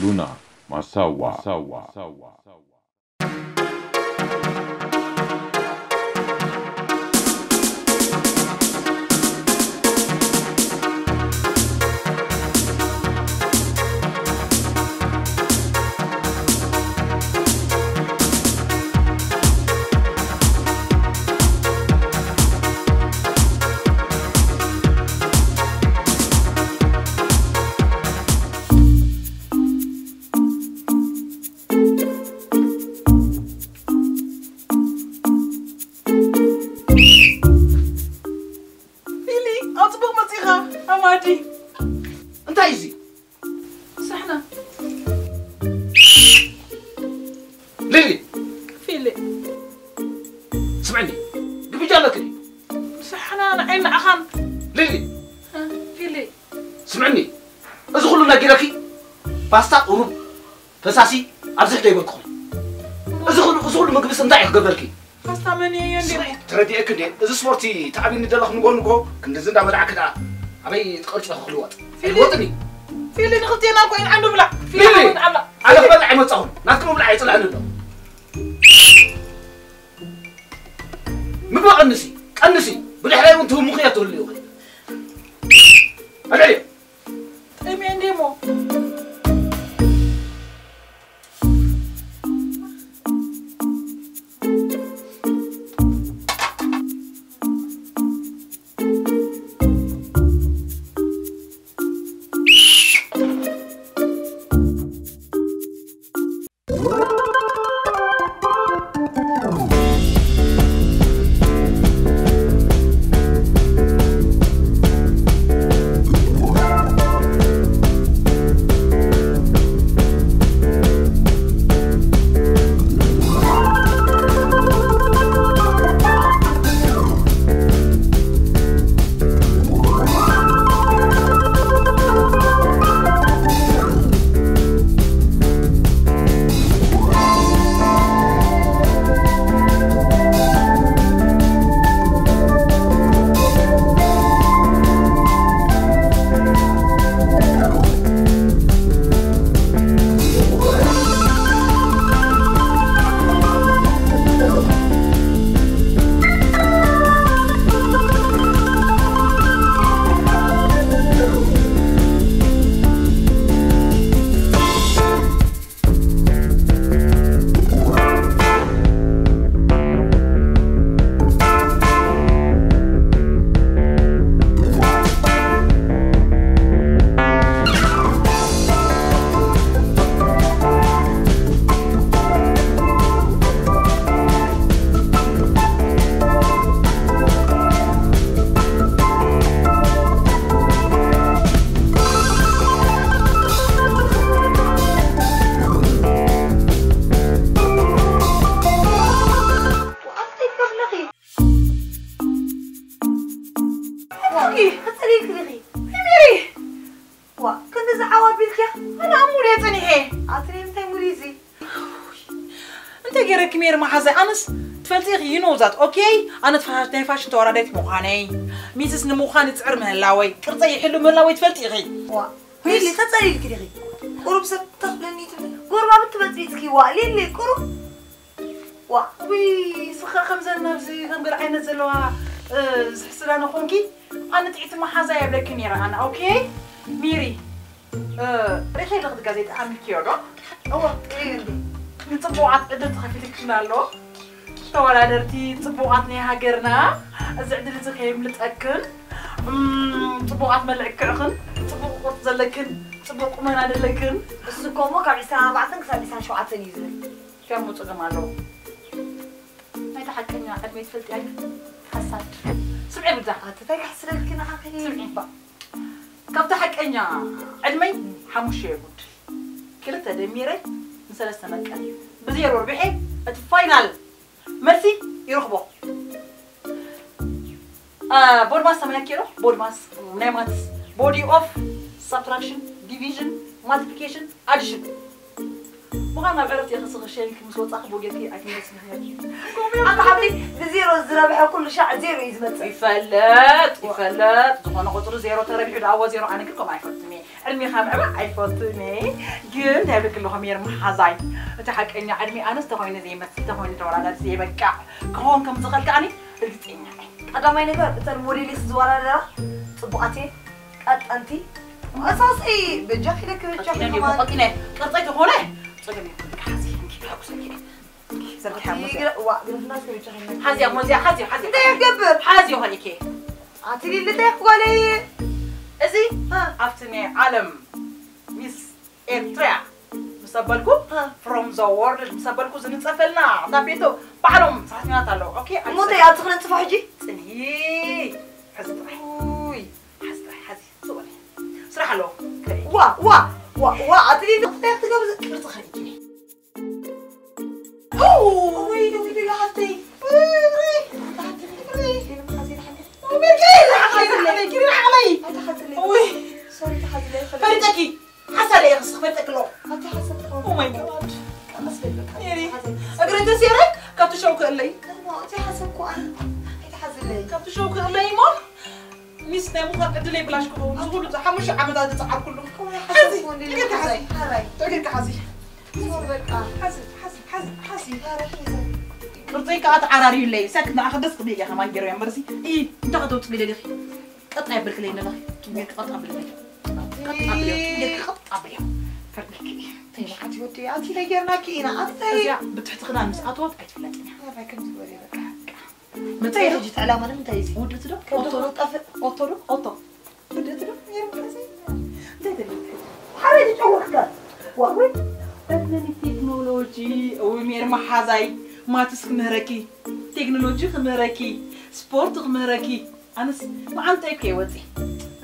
ሉና ማሳዋ። ፊሊ፣ ኣብ ጽቡቕ መጺኻ፣ ኣማዲ። እንታይ እዚ? ሳሕና። ሊሊ! ፊሊ። ስምዕኒ፣ ግብጃ ኣለክን እዩ። ሳሕና፣ ንዓይ ንዓኻን። ሊሊ! እ፣ ፊሊ። ስምዕኒ፣ እዚ ኩሉ ነጊረኪ፣ ፓስታ፣ ቁሩብ፣ ፈሳሲ ኣብዝሕ ዶ ይበልኩኹም? እዚ ኩሉ፣ እዚ ኩሉ ምግብስ እንታይ እዩ ክገብረልኪ? ፓስታ መን እየ እንዴ? ስምዒ፣ ተረዲኤኪ እንዴ? እዚ ስፖርቲ ተዓቢኒ ደለኹ ንጎ ንጎ፣ ክንድዚ እንዳበላዕኪ ደኣ ኣበይ ትቐርጺ ክልወጥ? ፊሊ። ኣይልወጥን እዩ። ፊሊ፣ ንኽልቴና እኮ ኢና ንብላዕ። ፊሊ፣ ፊሊ፣ ንብላዕ። ኣነ ክበልዕ ኣይመጻኹን። ናትኪ ምብላዕ ኣይጽልኣን ኣሎ። ምግቢ ቀንሲ፣ ቀንሲ። ብድሕረይ እውን ትህሙኺ እያ ትህሉ ኢኺ። ኣልዕልዮ። ጥሜ እንዴ እሞ። ዋ፣ ክንዲ ዝዓዋ ቢልክያ፣ ኣነ ኣብ ሙድ እየ ጸኒሐ። ኣቲ ናይ ምንታይ ሙድ እዩ እዚ? እንታይ ገይረኪ ሜሪ መሓዛይ? ኣነስ ትፈልጢ ኢኺ፣ you know that, okay? ኣነ ትፋ-፣ ናይ ፋሽን ተወዳዳሪት ምዃነይ፣ ሚስስ ንምዃን ይጽዕር ምህላወይ፣ ቅርጸይ ይሕሉ ምህላወይ ትፈልጢ ኢኺ። ዋ፣ ሪሊ ተጸሊልኪ ዲኺ? ቁሩብ ሰብ ተኽብለኒ ትብሊ፣ ጎረባብቲ በጽቢጽኪ። ዋ፣ ሊሊ፣ ቁሩብ። ዋ። ውይ፣ ስኻ ከምዘን ናብዚ ከም ገለ ዓይነት ዘለዋ፣ እ፣ ዝሕስዳ ነኾንኪ፣ ኣነ ጥዕቲ መሓዛ የብለኪ ነይረ ኣነ፣ ኦኬ? ሚሪ፣ እ፣ ሪኺ ኣለኽቲ ጋዜጣ ኣንብብክዮ ዶ? እወ፣ ሪኤ እንዴ። ንጽቡቓት ዕድል ተኸፊትክና ኣሎ። ተወዳደርቲ ጽቡቓት ናይ ሃገርና፣ እዚ ዕድል እዚ ከየምልጠክን፣ እም፣ ጽቡቓት መልክዕኽን፣ ጽቡቕ ቅርጺ ዘለክን፣ ጽቡቕ ቁመና ዘለክን። እሱ እኮ እሞ ካብ ዕስራን ኣርባዕተን ክሳብ ዕስራን ሸውዓተን እዩ ዝብል። ከሙ ጽገም ኣለዎ። ናይታ ሓቀኛ ዕድመይ ትፈልጥያ ግን ሓሳድ። ስምዒ ብዛ። ኣቲ እንታይ ክሕስደልኪ ንዓኺ? ስምዒ እባ። ካብቲ ሓቀኛ ዕድመይ ሓሙሽተ የጉድል። ክልተ ደሚረ ንሰለስተ መቀል። ብዜሮ ርቢሐ እቲ ፋይናል መልሲ ይረኽቦ። አ፣ ቦድማስ ተመለኪ ዶ? ቦድማስ ናይ ማትስ፣ body of subtraction, division, multiplication, addition። ምዃን ናብ ዕረፍቲ ኢኺ ስኺ ሸይንኪ ምስ ወጻኺ ቦጌትኪ ኣይትመለስን ኢኺ። ኣታ ሓብተይ ብዜሮ ዝራ ረብሐ ኩሉ ሻዕ ዜሮ እዩ ዝመጽእ። ይፈለጥ ይፈለጥ። ዝኾነ ቁፅሪ ዜሮ ተረቢሑ ደኣዎ ዜሮ ኣነ ግን ከምኡ ኣይፈትም እየ። ዕድሜኻ ምዕባእ ኣይፈትም እየ። ግን እንታይ ይብልክ ኣለኹ ሜር መሓዛይ፣ እቲ ሓቀኛ ዕድሜ ኣነስ ተኾይነ ዘይመስል ተኾይነ ተወዳዳሪ ዘይበቃዕ ክኸውን ከም ዝኽእል ከኣኒ ርግፀኛ እየ። ቀዳማይ ነገር እተን ሞዴሊስት ዝወዳደራ ፅቡቓት እየን፣ ቀጠንቲ፣ መሳስኢ በጃኺ ኢለኪ በጃኺ ኢለ ከማን። ቆጢነ ቅርፀይ ተኾነ ፀገም የብሉን። ሓዚ እንኪ ተሓጉሰ ዘርጊሓ ሞዚያ። ዋ ግርፍና እስከ በጃኺ ኢለ። ሓዚያ ሞዚያ ሓዚያ ሓዚያ እንታይ ይገብር? ሓዚዮ ኸሊኬ ኣቲ ሊሊ እንታይ ክጓለይ? እዚ እ። ኣብቲ ናይ ዓለም ሚስ ኤርትራ ምስ ኣበልኩ እ። From the world ምስ ኣበልኩ ዝንጸፈልና ታፔቶ ባዕሎም ሰራሕተኛታት ኣለዉ። ኦኬ እሞ እንታይ ኣብቲ ክነንጽፎ ሕጂ? ጽንሂ። ሓዚ ጥራይ። ውይ ሓዚ ጥራይ ሓዚ ጽወለ። ስራሕ ኣለዎ። ከደ ዋ ዋ ዋ ዋ ኣቲ ሊሊ እንታይ ክትገብር ቅርጽ ኸሊኬ። ወይ ወይ ደላ ሓፍተይ። ፈሪጠኪ ሓሳለ ይኽስኽ ፈሪጠኪ ሎ። እግሪ ተሲረ ካብቲ ሸው ክእለይ ካብቲ ሸው ክእለይ እሞ ሚስ ናይ ምዃን ዕድለይ ብላሽ ክኸውን እዚ ኩሉ ሓሙሽተ ዓመታት ዝፀዓርኩሉ። ሓዚ እግርካ ሓዚ እግርካ ሓዚ ሓዚ ሓዚ ሓዚ ሓዚ ቅርፀይ ከዓ ተዓራርዩለይ። ሰክት ንዓኺ ደስ ክብል እያ ከማን ገይረ እምበርሲ። እንታይ ከተውፅእ ግደሊ ኢኺ? ቀጥ ኣይበልክለይ ኣለኺ። ትቤት ቀጥ ኣብለለይ። ቀጥ ኣብልዮ። ትቤት ቀጥ ኣብልዮ። ፈርድኪ። ተይሓቲ ወዲ ኣቲ ነገርናኪ ኢና ኣቲ እዚኣ ብትሕቲ ክዳን ምስ ኣተወት ኣይትፍለጥን እያ። ኣባይ ከም ዝበለ በቃ። መታይ ሕጂ እቲ ዕላማ ንምንታይ እዩ እዚ? ወደቲ ዶ? ከም ኦቶ ዶ? ዝጠፍእ ኦቶ ዶ? ኦቶ። ወደቲ ዶ? ሜር መሓዛይ። እንታይ ትብል? ሓረጅ ጨወኽካ። ዋ ወይ በትነኒ ቴክኖሎጂ እዊ ሜር መሓዛይ ማትስ ክምህረኪ ቴክኖሎጂ ክምህረኪ ስፖርት ክምህረኪ ኣነስ መዓንጠይ ከይወፂ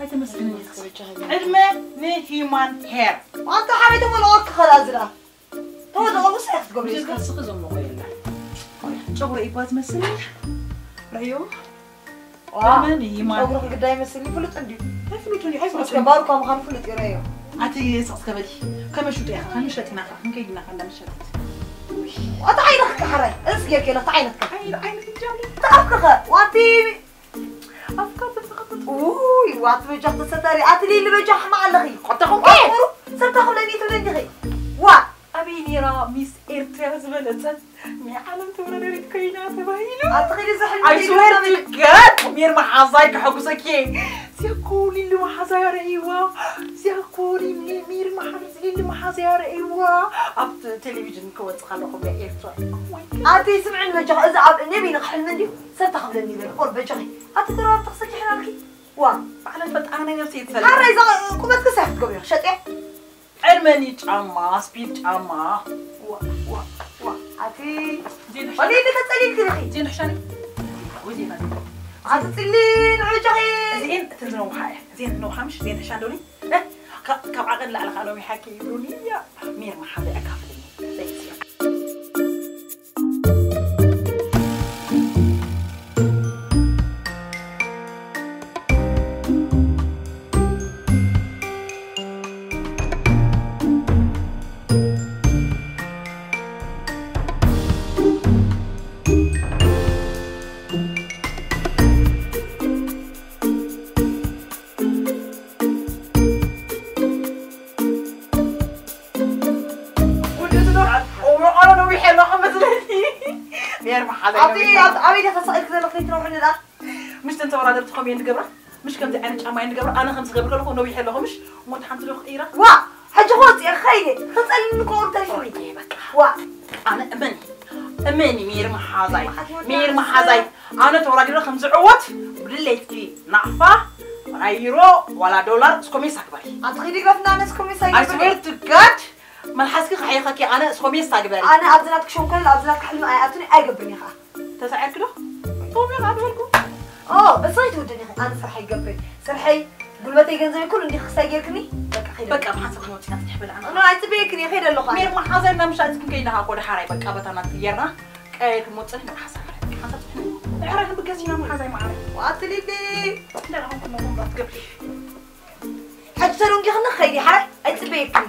ኣይተመስግንኒ። ዕድመ ንሂማን ሄር። ኣንተ ሓረጅ ተመልኦ ክኸላ ዝላ ተወደቐ ውስጥ ክትገብሪ ብጀካ ስኺ ዘምልኾ የለን። ጨጉሪ ኢባ ዝመስል ረዮ። ዋ፣ መን እዩ ማን? ጨጉሪ ክግዳ ይመስል ፍሉጥ እንድዩ። ኣይፍሉጥን እዩ፣ እስከ ኣይፍሉጥን። ባሩካ ምዃኑ ፍሉጥ እዩ ረዮ። ኣቲ ስቕ እስከ በሊ። ከመይ ሽጡ ኢኻ? ከመይ ሸጥ ኢና ኸ? ክንከይድ ኢና ኸ እንዳመሸጥት። ኣቲ ዓይንኽ ከ ሓራይ? እስ ጌርክ የለ፣ ኣቲ ዓይንኽ ከ? ዓይን-፣ ዓይንኽ እንጃ እንዴ? ኣቲ ኣፍክ ኸ? ዋቲ ኣፍካ ተዘኸተት። ውይ፣ ዋቲ በጃኽ ተሰተሪ። ኣቲ ሊሊ በጃኽ ሕማቕ ኣለኺ። ቆጠኹም ከ? ኣፍሩ፣ ሰብ ታኹለኒ ትብለኒ ኸ? ዋ! ኣበይ ነይራ ሚስ ኤርትራ ዝበለጸት ናይ ዓለም ተወዳዳሪት ኮይና ተባሂሉ? ኣብቲ ኸይዲ እዚ ሕልሚ I swear to God፣ ሜር መሓዛይ ከሐጉሰኪ። እዚኣ እኮ ሊሊ መሓዛይ ኣርእይዋ። እዚኣ እኮ ሊሊ፣ ሜር መሓዛይ፣ ሊሊ መሓዛይ ኣርእይዋ። ኣብ ቴሌቪዥን ክወጽእ ከለኹ ናይ ኤርትራ። ኣቲ ስምዕን መጃኽ፣ እዚ ኣብ ኔቢን ክሕልሚ እንድዩ። ሰብ ተኽብለኒ ይበል፣ ኦር በጃኺ። ኣቲ ተራር ተኽሰኪ ሕናልኪ። ዋ። ባዕለን ፈጣራ ናይ ነብሲ ይትፈልጥ። ኣረ፣ እዛ ቁመት ክሳይ ክትገብሪ፣ ሸጥያ? ዕድመኒ ጫማ፣ ስፒል ጫማ። ዋ፣ ዋ፣ ዋ። ኣቲ ዜን ወዲ ሕሻኒ። እንደ ተጸሊል ትልኺ። ዜን ሕሻኒ። ወይ ዜን ኣቲ። ኣቲ ጽሊ ንዕጨኺ። ዜን እተን ዝነውሓ እየ። ዜን ዝነውሓ ምሽ ዜን ሕሻ ዶኒ። እ፣ ካ-፣ ካብ ዓቐን ላዕሊ ኻሎም ይሓኪ ይብሉኒ። ያ፣ ሜር መሓዘ ኣካፍልኒ። ለይትዮ። ወዲ ትኖር፣ ኦ፣ መቐሎ ነዊሕ ኣለኹ መስለኒ። ሜር መሓዘ ኣቲ ነዊሕ። ኣብ-፣ ኣበይ ዲኻ ተሰቒልኪ ዘለኺ ዘይትነውሕኒ ደኣ? ምሽ ተን ተወዳደርቲ ከምኡ እየን ዝገብራ? ምሽ ከምዚ ዓይነት ጫማ እየን ዝገብራ? ኣነ ከምዚ ክገብር ከለኹ ነዊሕ ኣለኹ ምሽ? እሞ እቲ ሓንቲ ዶ ክቕይራ? ዋ! ሕጂ ክወጽእ እየ፣ ክኸይድ እየ። ክጸልኒ እኮ እንታይ ሽሙ? ኦኬ፣ በቃ። ዋ! ኣነ እመኒ፣ እመኒ ሜር መሓዛይ፣ መዓት ወዲ ሜር ኣንበሳ። መሓዛይ። ኣነ ተወዳዲረ ከም ዝዕወት ብድሌትኪ ናቕፋ፣ ዩሮ፣ ዋላ ዶላር፣ እስኮሜሳ ግበሪ። ኣቲ ኺዲ ግረፍና፣ ኣነ እስኮሜሳ I ኣይገብርን። Swear to God፣ መልሓስኪ ክሓይኸኪ፣ ኣነ እስኮሜሳ ግበሪ። ኣነ ኣብዚ ናትኪ ሸንኮለል፣ ኣብዚ ናትኪ ሕልሚ ኣይኣቱን፣ ኣይገብርን እየ ኸዓ። ተሳዒርኪ ዶ? ቶብዮን ኣድበልኩ። ኦ፣ በስኺ ትውድኒ ኢኺ። ኣነ ስርሐይ ይገብር። ስርሐይ፣ ጉልበተይ፣ ገንዘበይ ኩሉ እንዲኺ ክሳይ ጌርክኒ። በቃ፣ ከይደ። በቃ፣ ብሓንሳብ ክንወጽእ ኢና፣ ትድሕበል ኣነ። ኣነ ኣይጽበየክን እየ፣ ከይደ ኣለኹ ኣነ። ሜር መሓዘ እና ምሻ፣ እዚ ክንከይድ ኢና፣ እኮ ደሓራይ፣ በቃ፣ በታ ናት ጌርና፣ ቀይር ክንወጽእ ኢና፣ ሓንሳብ፣ ሓንሳብ ጽሕኒ። ድሕራይ ክንብገስ ኢና፣ መሓዛይ መዓረይ። ዋትሊሊ። እንዳልኹም ኩሉ ምንባት ገብሪ። ሕጂ ተደንጊኽኒ ክኸይድ እየ፣ ሓራይ ኣይጽበየክን።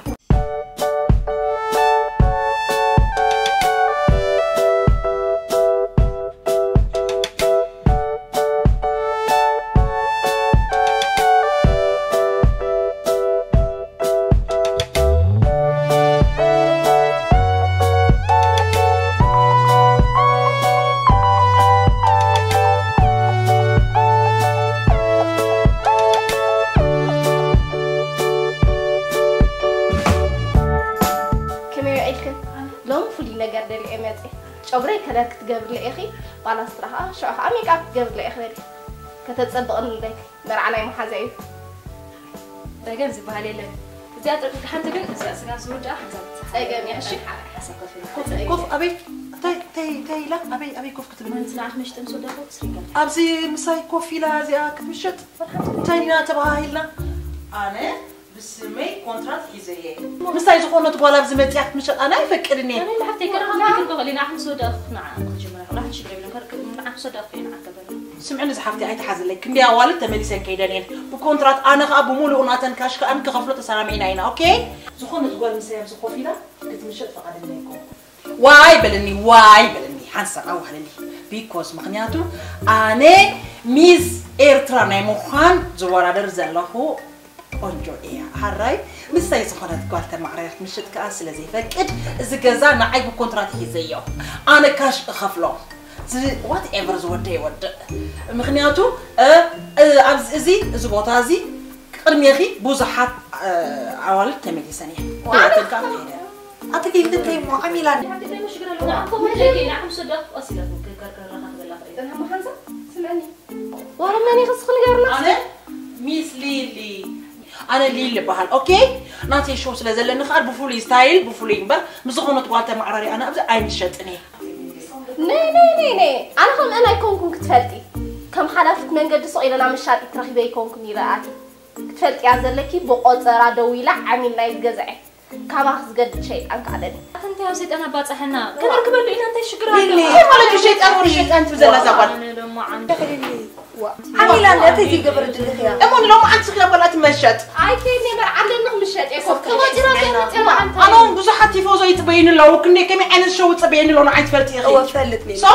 ገብርለ ኢኺ፣ ባላስትራ ኸዓ ሽዑ ኸዓ ሜክኣፕ ክትገብርለ ኢኺ በሊ። ከተጸብቕኒ ኢለኪ፣ መርዓ ናይ መሓዛ እዩ። ጸገም ዝበሃል የለን። እዚኣ ጥርቅርቂ ሓንቲ ግን እዚኣ ስጋ ዝውድኣ ሓንሳብ ጸገም እያ፣ እሺ? ሓንሳብ ኮፍ ኢላ። ኮፍ፣ ኮፍ፣ ኣበይ? እንታይ፣ እንታይ፣ እንታይ ኢላ? ኣበይ፣ ኣበይ ኮፍ ክትብል? ማለት ንዓኽ መሽጥን ዝወደኹ ስሪጋ። ኣብዚ ምሳይ ኮፍ ኢላ እዚኣ ክትምሸጥ? እንታይ ኢና ተባሃሂልና? ኣነ ብስመይ ኮንትራት ሒዘ እየ። ምሳይ ዝኾነት ጓል ኣብዚ መጽያ ክትምሸጥ ኣነ ኣይፈቅድን እየ። ኣነ ሓፍተይ፣ ከረኻ ክንበቕል ኢና፣ ኣሕምስ ወደ ንዓ ክጅምራ። ራሕን ሽግር የብለን፣ ከር-፣ ንዓ ክሰዳ እኮ ኢና ዓገበና። ስምዕኒ ዝሓፍተይ ኣይትሓዝለይ፣ ክንደይ ኣዋልድ ተመሊሰን ከይደን እየን። ብኮንትራት ኣነ ኸኣ ብምሉኡ ናተን ካሽ ከኣ ክኸፍሎ ተሰማሚዕና ኢና፣ ኦኬ? ዝኾነት ጓል ምሳይ ኣብዚ ኮፍ ኢላ ክትምሸጥ ፈቓደኛ ኣይኮንኩን። ዋይ በለኒ፣ ዋይ በለኒ፣ ሓንሳብ ኣዋህለሊ። ቢኮዝ ምኽንያቱ ኣነ ሚስ ኤርትራ ናይ ምዃን ዝወዳደር ዘለኹ ቆንጆ እያ። ሃራይ ምሳይ ዝኾነት ጓል ተማዕራሪት ምሽጥ ከኣ ስለ ዘይፈቅድ፣ እዚ ገዛ ንዓይ ብኮንትራት ሒዘዮ። ኣነ ካሽ እኸፍሎ። እዚ ዋትኤቨር ዝወደ ይወድእ። ምኽንያቱ፣ እ፣ እ፣ ኣብዚ፣ እዚ፣ እዚ ቦታ እዚ ቅድሜኺ ብዙሓት፣ እ፣ ኣዋልድ ተመሊሰን እየን። ኩላተን ከኣ ከይደን። ኣቲ ሊሊ እንታይ እሞ ዓሚላኒ? ሓንቲ እንታይ ሽግር ኣለዎ? ንዓኹም ደቂ፣ ንዓኹም ሰደፍ ቀስ ኢለኩም ከርገርና ክትበላ ትኽእል። ጥራሕ መሓንሳ ስምዕኒ። ዋላ መን ኢኺ እስኺ ንገርና? ኣነ ሚስ ሊሊ። ኣነ ሊሊ እበሃል። ኦኬ? ናተይ ሾው ስለ ዘለኒ ከኣ ብፍሉይ ስታይል፣ ብፍሉይ እምበር ምስ ዝኾነት ጓል ተመዓራሪ ኣነ ኣብዚ ኣይምሸጥን እየ። ነይ፣ ነይ፣ ነይ፣ ነይ። ኣነ ከምአን ኣይኮንኩን ክትፈልጢ። ከም ሓላፊት መንገዲ ስቕ ኢለ ናብ መሻጢት ረኺበ ኣይኮንኩን ይረኣኪ። ክትፈልጥያ ዘለኪ ብቆጸራ ደዊላ ዓሚልና እዩ ዝገዝዐ። ካባኽ ዝገድድ ሸይጣን ከኣ ኣለኒ። ኣቲ እንታይ ኣብ ሰይጣን ኣባጻሐና? ከነርክበሉ ኢና፣ እንታይ ሽግር ኣሎ? ሊሊ። እንታይ ማለት እዩ ሸይጣን ወዲ ሸይጣን ትብል ዘላ እዛ ጓል? ኣነ ሎማዓንቲ። ሊሊ። ዋ። ዓሚላ እንደ እቲ ዘይገበረ ድልኽ እያ። እሞ ንሎማዓንቲ ስኽያ ጓል ኣትመሸጥ። ኣይከይድን እየ፣ መርዓ ኣለኒ ክምሸጥ እየ። ኮፍ ተባጺራ ከይመጽእ መዓልታ ኣነ እውን ብዙሓት ቲፎዞ ይጽበዩኒ ኣለዉ። ክንደይ ከመይ ዓይነት ሸው ይጽበየኒ ኣለዉ ንዓይ ትፈልጢ ኢኺ። እወ፣ እፈልጥ ሊሊ። ሶ፣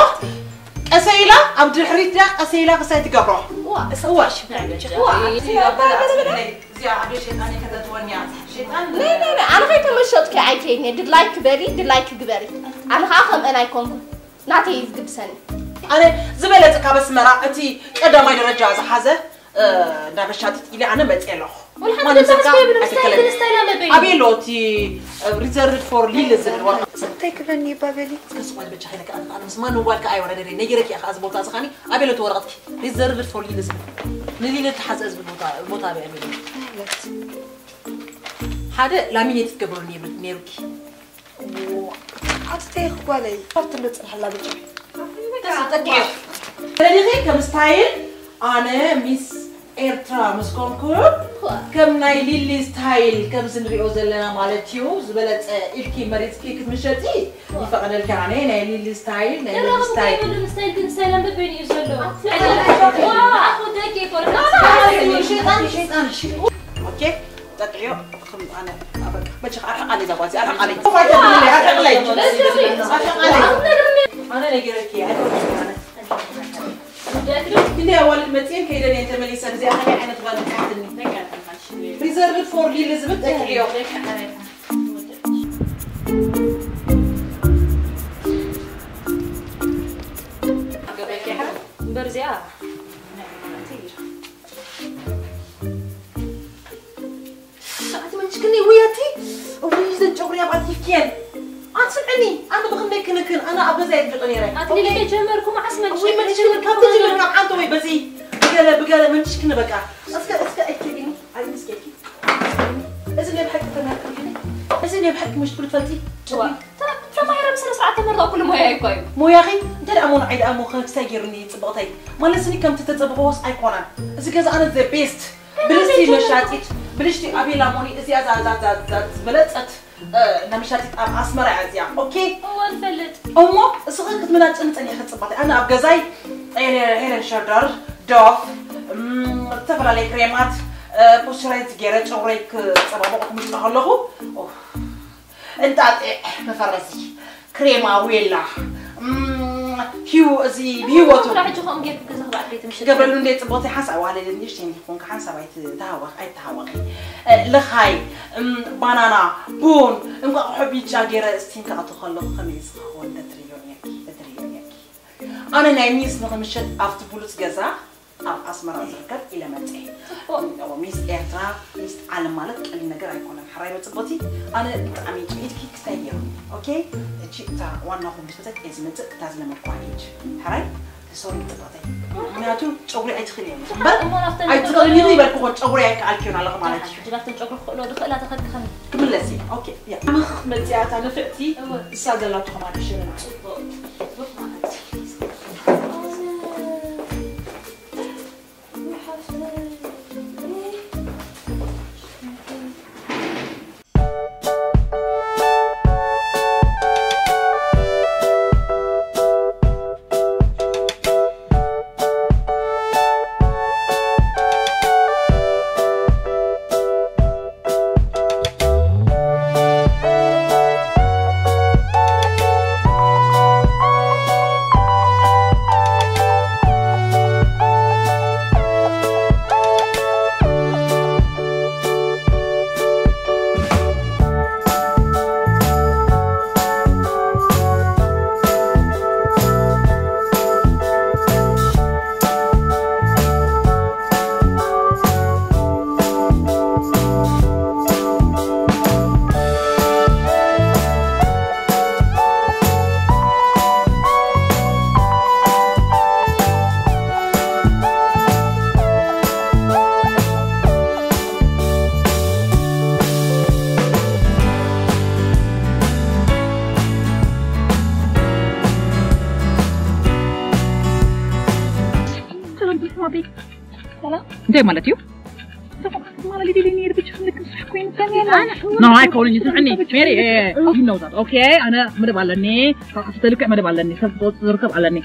ቀሰ ኢላ ኣብ ድሕሪት ድያ ቀሰ ኢላ ክሳይ ትገብሮ። ዋ። እወ። እወ። እዚኣ ኣደ ሸይጣን ከተትወኒ እያ። ሸይጣን ነይ፣ ነይ፣ ነይ፣ ኣነ ከይተመሸጥኩ ኣይከይድን እየ። ድላይክ በሊ፣ ድላይክ ግበሪ። ኣነ ኸዓ ከምአን ኣይኮንኩን። ናተይ እዩ ዝግድሰኒ። ኣነ ዝበለጸ ካብ ኣስመራ እቲ ቀዳማይ ደረጃ ዝሓዘ፣ እ፣ እንዳ መሻጢት ኢለ ኣነ መጽየ ኣለኹ። ወላ ሓንቲ ማንም ገዛ ሰብ እስከ ይብሉ፣ ኣይትከለኒ። ስታይል፣ ስታይል ኣለበይ። ኣበይ ኣሎ እቲ፣ እ፣ ሪዘርቭድ ፎር ሊሊ ዝብል ወረቐት? እንታይ ክብለኒ እዩ ባበሊ? እስከ ስቕ በል በጃ፣ ከይለካ ኣነ፣ ኣነ ምስ ማንም ጓል ከኣ ኣይወዳደር እየ። ነጊረኪ እየ ከኣ እዚ ቦታ እዚ ኻኒ፣ ኣበይ ኣሎ እቲ ወረቐትኪ? ሪዘርቭድ ፎር ሊሊ ዝብል። ንሊሊ እተሓዝአ ዝብል ቦታ፣ ቦታ ኣበይ፣ ኣበይ ኣሎ? ማለት? ሓደ ላሚኔት ክትገብሩ ነይሩ-፣ ነይሩኪ። ኣቲ ተይ ክጓለይ፣ ካብ ትምለጥ ጽንሓላ ብቻ። ተስጠቂዮ። ተረዲኺ ከም ስታይል ኣነ ሚስ ኤርትራ ምስ ኮንኩ፣ ከም ናይ ሊሊ ስታይል ከምዚ ንሪኦ ዘለና ማለት እዩ፣ ዝበለጸ ኢልኪ መሪጽኪ ክትምሸጢ ይፈቐደልኪ። ኣነ ናይ ሊሊ ስታይል፣ ናይ ሊሊ ስታይል። ስታይል ግን ስታይል ኣንበበይን እዩ ዘሎ። ዋ፣ ኣኹ ደቂ ኮርካ። ሸይጣን፣ ሸይጣን፣ ሸይጣን። ኦኬ፣ ጠጥዕዮ፣ እኽም ኣነ፣ ኣበቃ። በጃኻ ኣርሕቓለይ እዛ ጓል እዚኣ፣ ኣርሕቓለይ። ኮፍ ኣይተብልለይ፣ ኣርሕቕለይ። ኣርሕቓለይ። ኣነ ነጊረኪ፣ ኣይኮንኩን ኣነ። ክንደይ ኣዋልድ መፅየን ከይደን እየን ተመሊሰን። እዚኣ ከመይ ዓይነት ጓል መፅያትኒ? ሪዘርቭድ ፎር ሊሊ ዝብል ጠጥዕዮ። እምበር እዚኣ ኣቲ መንሽክኒ ውያቲ ወይ ዘን ጨጉሪ ኣብ ኣቲፍኪየን ኣትስምዕኒ ኣነ ብክንደይ ክንክን ኣነ ኣብ ገዛ የጥብቅ ነይረ ኣቲ ሊሊ ጀመርኩ መዓስ ወይ መንሽክኒ መንሽክኒ ካብ ትጅምር ካብ ዓንተ ወይ በዚ ብገለ ብገለ መንሽክኒ በቃ እስከ እስከ እኪኒ ኣይምስከኪ እዚ ናይ ብሓቂ ተማርክኒ እዚ ናይ ብሓቂ ምሽ ትብል ትፈልጢ ተማሂረ ብስነ ስርዓት ተመርዳ ኩሉ ሞያ ይኮ እዩ ሞያኺ እንተ ደኣ ሞን ዓይዲ ኣሞ ክሳይ ገይሩኒ ጽብቕተይ ማለት ስኒ ከምቲ ተጸብቕዎስ ኣይኮናን እዚ ገዛ ኣነ the best ብልሽቲ መሻጢት ብልሽቲ ኣቤላ ሞኒ እዚኣ ዛ ዛ ዛ ዛ ዝበለጸት እ፣ እንዳ መሻጢት ኣብ ኣስመራ እያ እዚኣ ኦኬ እወ ንፈልጥ እሞ እስኺ ክትመናጭኒ ጸኒሕኺ ጽባተይ ኣነ ኣብ ገዛይ ሄለን ሸርደር ዶፍ እም፣ ዝተፈላለዩ ክሬማት እ፣ ፖስቸራይዝ ገይረ ጨጉረይ ክጸባበቑ ክምስጣ ከለኹ ኦፍ፣ እንጣጢዕ መፈረዚ ክሬማ ዌላ እም፣ ሂው እዚ ብሂወቱ ስራሕ ሕጂ ከምኡ ጌርኩ ገዛ ክበዓል ቤት ምሸት ክገብረሉ እንደ ጽቡቕቲ ሓንሳብ ዋህለለኒ ንእሽተይ እንዲኹን ሓንሳብ ኣይትሃወኽ ኣይትሃወኺ እ፣ ልኻይ እም፣ ባናና ቡን እንቋቑሖ ቢጫ ገይረ ስቲም ክኣቱ ከለኹ ከመይ ዝኸውን በትርዮ ነርኪ በትርዮ ነርኪ ኣነ ናይ ሚስ ንኽምሸት ኣብቲ ብሉጽ ገዛ ኣብ ኣስመራ ዝርከብ ኢለ መፅእ። ሚስ ኤርትራ፣ ሚስ ዓለም ማለት ቀሊል ነገር ኣይኮነን። ሕራይ በፅቦቲ ኣነ ብጣዕሚ ኢድኪ ክስታይ ገይሩ። ኦኬ፣ እቺ እታ ዋናኹም ምስ መፀት እየ ዝመፅእ፣ እታ ዝለመድኳ ኢድ። ሕራይ ሶሪ ፅቡቀተይ። ምክንያቱ ጨጉሪ ኣይትኽእል እየ እምበር እሞ ናብተን ኣይትኽእል እዩ ጨጉሪ ይበልኩ እኮ ጨጉሪ ኣይከኣልክዮን ኣለኹ ማለት እዩ። ሕጂ ናብተን ጨጉሪ ክኽእሎ ዝኽእላ ተኸልክኸኒ። ክምለስ እየ። ኦኬ፣ ያ። ዓመኽ መፅያ እታ ንፍዕቲ እወ። እሳ ዘላቶ ከማን ይሽረን። ፅቡቅ። ሰላም ቤት ማቤ ሰላም እንታይ ማለት እዩ? ኖ ኣይኮነኝ ስምዕኒ ሜሪ ይነውታት ኦኬ ኣነ መደብ ኣለኒ ካብሓፍተ ልክዕ መደብ ኣለኒ ሰብ ዝርከብ ኣለኒ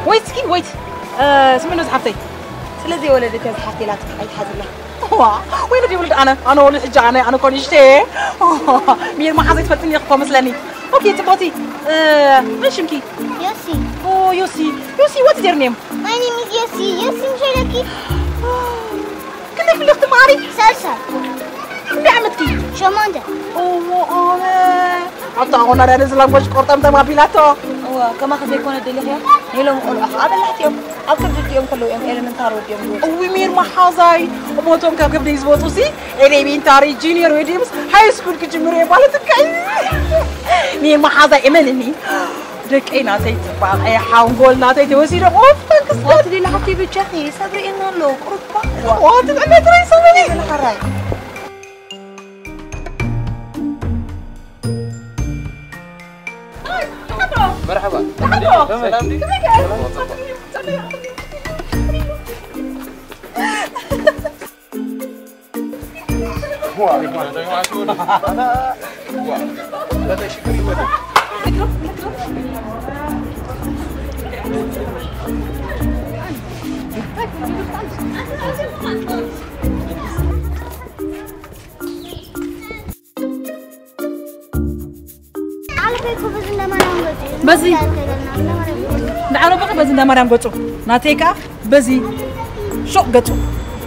ወይት እስኪ ወይት ስምኖ ዝሓፍተይ ስለዚ የወለደት እያ ዝሓፍተይ ኢላትካ ኣይትሓዝላ ዋ ወይ ነዲ ይውልድ ኣነ ኣነ ወልድ ሕጂ ኣነ ኣነ ኮኒሽተ ሚር መሓዘ ትፈልጥኒ ኢኹ መስለኒ ኦኬ ጽቦቲ መን ሽምኪ ዮሲ ዮሲ ዮሲ what is your name My name is Yossi. Yossi مشاركي. ክንደይ ፍልኽቲ ማሪ ሰልሳ ክንደይ ዓመትኪ ሸሞንተ ኦሞ ኦመ ኣታ ሆና ዳደ ዝላንጎች ቆርጠም ተማቢላቶ እዋ ከማኸ ዘይኮነ ደሊኽያ ኔሎም ቆልዑ ከዓ በላሕቲ እዮም ኣብ ክርዲ ድኦም ከለዉ እዮም ኤለመንታሪ ወዲኦም ዝወፁ እዊ ሜር መሓዛይ እሞቶም ካብ ከብደይ ዝወፁ ሲ ኤሌሜንታሪ ጂኒየር ወይ ድምስ ሃይ ስኩል ክጅምሩ እዮም ማለት እካ እዩ ሜር መሓዛይ እመንኒ ደቀይ ናተይ ፅባቐ ሓንጎል ናተይ ተወሲዶም ኦፍ ተንክስ ዋትሊ ለሓፍቲ ብቻኺ ሰብ ርእየና ኣሎ ቁሩባ ዋትሊ ዕለት ርእይ ሰበኒ ሓራይ مرحبا سلام دي በዚ ንዓረበኸ በዚ እንዳ ማርያም ገጹ ናተይ ከኣ በዚ ሾቕ ገጹ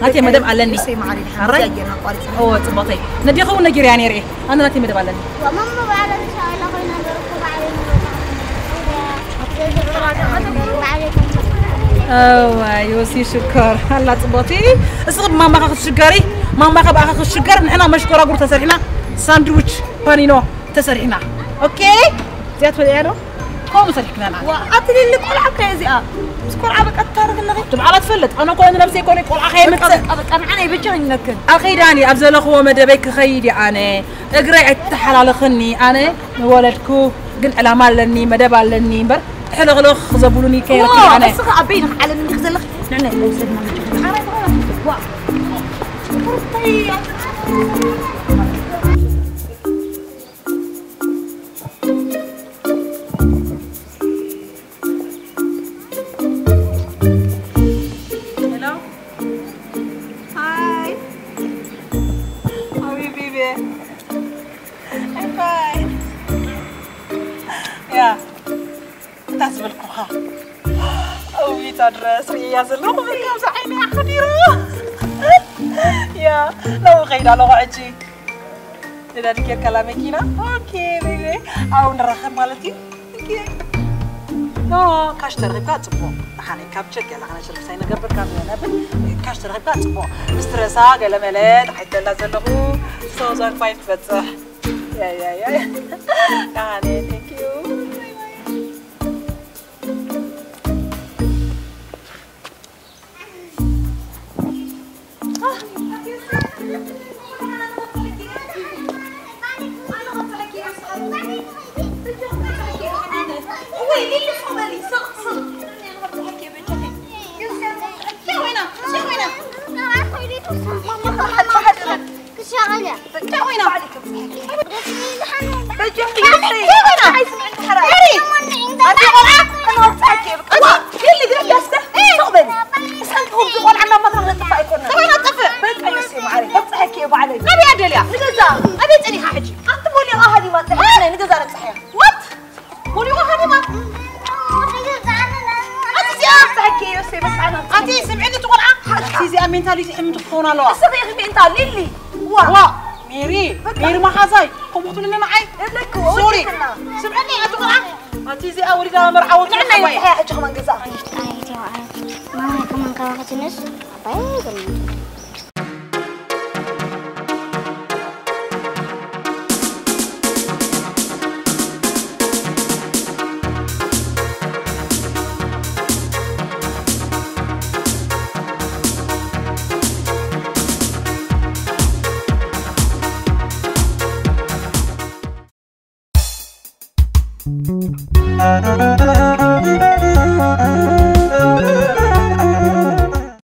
ናተይ መደብ ኣለኒ። እሰይ፣ ማዕረይ፣ ሓራይ? ሓንቲ ጌርና ኣቋሪጽና። ኦ፣ ጽቡቕተይ። ነዴኻ እውን ነጊረያ ነይረ እየ። ኣነ ናተይ መደብ ኣለኒ። ወመም ባዕለን ሻላ ኮይና ደርኩ ባዕለን እዋ፣ ዮሲ ሽኮር። ኣላ ጽቡቕቲ። እስኺ ብማማኻ ክትሽገሪ፣ ማማኻ ብኣኻ ክትሽገር፣ ንሕና መሽኮራጉር ተሰሪሕና፣ ሳንድዊች፣ ፓኒኖ ተሰሪሕና። ኦኬ? እዚኣ ትፈልጥያ ዶ? ከምኡ ሰሪሕክናና። ዋ፣ ኣቲ ሊሊ ቆልዓ እኮ እያ እዚኣ። ምስ ቆልዓ በቃ ትታረቂ ኣለኺ። ትብዓላ ትፈልጥ። ኣነ እኮ ንነብሰይ እኮ ቆልዓ በቃ፣ ከየምጽእ። በቃ፣ በቃ፣ ንዓና ይበጃ ይነክን። ኣኺዳኒ ኣብ ዘለኽዎ መደበይ ክኸይድ እየ ኣነ። እግረይ ኣይትተሓላለኽኒ። ኣነ ንወለድኩ ግን ዕላማ ኣለኒ፣ መደብ ኣለኒ እምበር ሕልኽልኽ ዘብሉኒ ከይረክብ ዋ፣ ኣነ። እስኺ ኣብ በይንኺ ዓለም እንዲኺ ዘለኺ። ንዕና ይወሰድና መቸም። ዋ። Hello? Hi. How are you, baby? I'm fine. Yeah. እንታይ ዝበልኩኻ? ኣውቢታ ድረስ ርእያ ዘለኹ በቃ ኣብዚ ዓይኒ ሓዲሩ። ያ፣ ሎሚ ከይዳ ኣለኹ ሕጂ። ነዳዲ ጌርካላ መኪና? ኦኬ፣ ቤቢ። ኣብኡ ንራኸብ ማለት እዩ? ኦኬ። ኖ፣ ካሽ ተረኺብካ ጽቡቕ። ደሓነይ ካብ ቸክ ገለ ኣነ ሰርቪስ ኣይንገብር ካብ ነብል፣ ካሽ ተረኺብካ ጽቡቕ። ምስ ትረሳ ገለ መለ ደሓይ ትደላ ዘለኹ፣ two thousand five ትበጽሕ። ያ፣ ያ፣ ያ። ደሓነይ፣ thank you። ባይ ባይ። ኣቲ ስምዕኒ እቲ ቆልዓ። ኣቲ እዚኣ ሜንታሊቲ ሕምንቲ ክትኸውን ኣለዋ። እስኺ ኢኺ ሜንታል ሊሊ። ዋ። ዋ፣ ሜሪ፣ በቃ። ሜሪ መሓዛይ፣ ከምኡ ክትብልኒ ንዓይ? እብለኪ፣ ሶሪ። ወዲትና። ስምዕኒ፣ ኣቲ ቆልዓ። ኣቲ እዚኣ ወሊዳ መርዓወት ንዓይ ንሓወይ። ንጽሕያ ሕጂ ከማን ገዛኣ። ኣይ፣ እቲዋ፣ ኣይ። ማማ፣ ከማን ካባኺ ትንሽ? ኣባይ፣ ገለ።